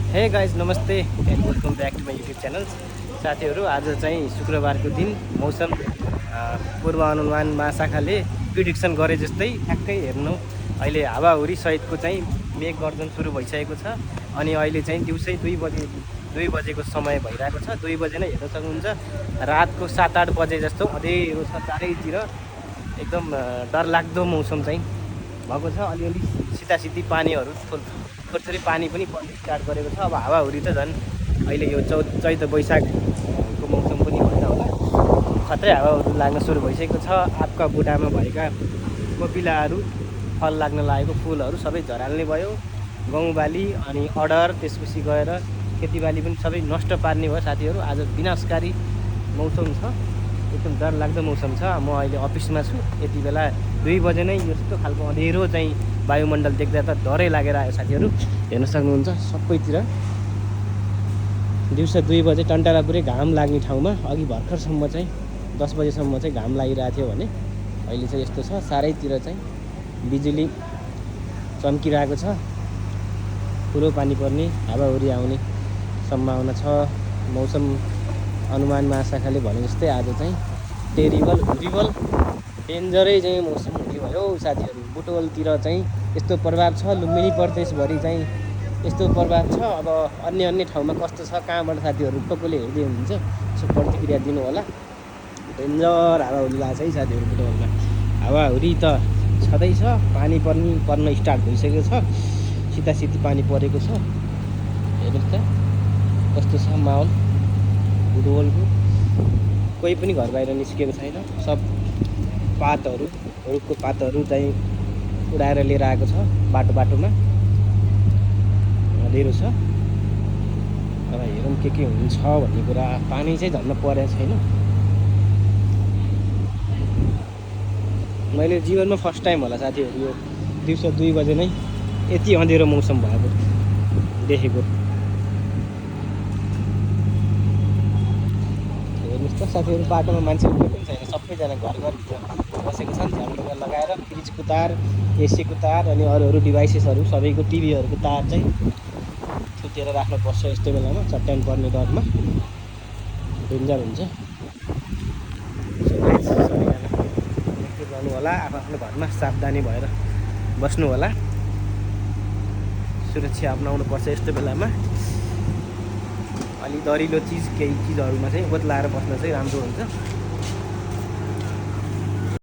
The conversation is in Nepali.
हे गाइज नमस्ते and welcome back to my YouTube channel. साथीहरू आज चाहिँ शुक्रबारको दिन मौसम पूर्वानुमान महाशाखाले प्रिडिक्सन गरे जस्तै ठ्याक्कै हेर्नु अहिले हावाहुरी सहितको चाहिँ मेघ गर्जन सुरु भइसकेको छ। अनि अहिले चाहिँ दिउँसै 2 बजेको समय भइरहेको छ। 2 बजे नै हेर्न सक्नुहुन्छ। रातको 7-8 बजे जस्तो अँधेरो छ चारैतिर। एकदम डरलाग्दो मौसम चाहिँ भएको छ। अलिअलि सितासिती पानीहरू थोरै पानी पनि पर्न स्टार्ट गरेको छ। अब हावाहुरी त झन् अहिले यो चैत वैशाखको मौसम पनि भएन होला, खत्रै हावाहुरी लाग्न सुरु भइसकेको छ। आँपका बुढामा भएका कोपिलाहरू, फल लाग्न लागेको फुलहरू सबै झराल्ने भयो। गहुँ बाली अनि अडर त्यसपछि गएर खेतीबाली पनि सबै नष्ट पार्ने भयो। साथीहरू आज विनाशकारी मौसम छ, एकदम डरलाग्दो मौसम छ। म अहिले अफिसमा छु। यति बेला 2 बजे नै यस्तो खालको अँधेरो चाहिँ वायुमण्डल देख्दा त डरै लागेर आयो। साथीहरू हेर्न सक्नुहुन्छ सबैतिर दिउँसो 2 बजे टन्टारा पुरै घाम लाग्ने ठाउँमा अघि भर्खरसम्म चाहिँ 10 बजेसम्म चाहिँ घाम लागिरहेको थियो भने अहिले चाहिँ यस्तो छ। चारैतिर चाहिँ बिजुली चम्किरहेको छ। ठुलो पानी पर्ने, हावाहुरी आउने सम्भावना छ। मौसम अनुमान महाशाखाले भने जस्तै आज चाहिँ टेरिबल हुरिबल डेन्जरै चाहिँ मौसम हुने भयो। साथीहरू बुटवलतिर चाहिँ यस्तो प्रभाव छ, लुम्बिनी प्रदेशभरि चाहिँ यस्तो प्रभाव छ। अब अन्य ठाउँमा कस्तो छ, कहाँबाट साथीहरू कसले हेर्दै हुनुहुन्छ यसो प्रतिक्रिया दिनु होला। डेन्जर हावाहुरी लाग्छ है साथीहरू बुटवलमा। हावाहुरी त छँदैछ, पानी पर्न स्टार्ट भइसकेको छ। सितासिती पानी परेको छ। हेर्नुहोस् त कस्तो छ माहौल बुटवलको। कोही पनि घर बाहिर निस्केको छैन। सब पातहरू, रुखको पातहरू चाहिँ उडाएर लिएर आएको छ। बाटोमा अँधेरो छ। अब हेरौँ के हुन्छ भन्ने कुरा। पानी चाहिँ झन्न परेको छैन। मैले जीवनमा फर्स्ट टाइम होला साथीहरू यो दिउँसो 2 बजे नै यति अँधेरो मौसम भएको देखेको। हेर्नुहोस् त साथीहरू बाटोमा मान्छेहरू पनि छैन, सबैजना घरभित्र बसेको छन्। झ्यालढुङ्गा लगाएर फ्रिजको तार, एसीको तार अनि अरू डिभाइसेसहरू सबैको टिभीहरूको तार चाहिँ छुटेर राख्नुपर्छ यस्तो बेलामा चट्याङ पर्ने डरमा। डेन्जर हुन्छ। सबैजना रहनु होला, आफ्नो घरमा सावधानी भएर बस्नु होला। सुरक्षा अपनाउनु पर्छ यस्तो बेलामा। अलि दरिलो केही चिजहरूमा चाहिँ ओत्लाएर बस्न चाहिँ राम्रो हुन्छ।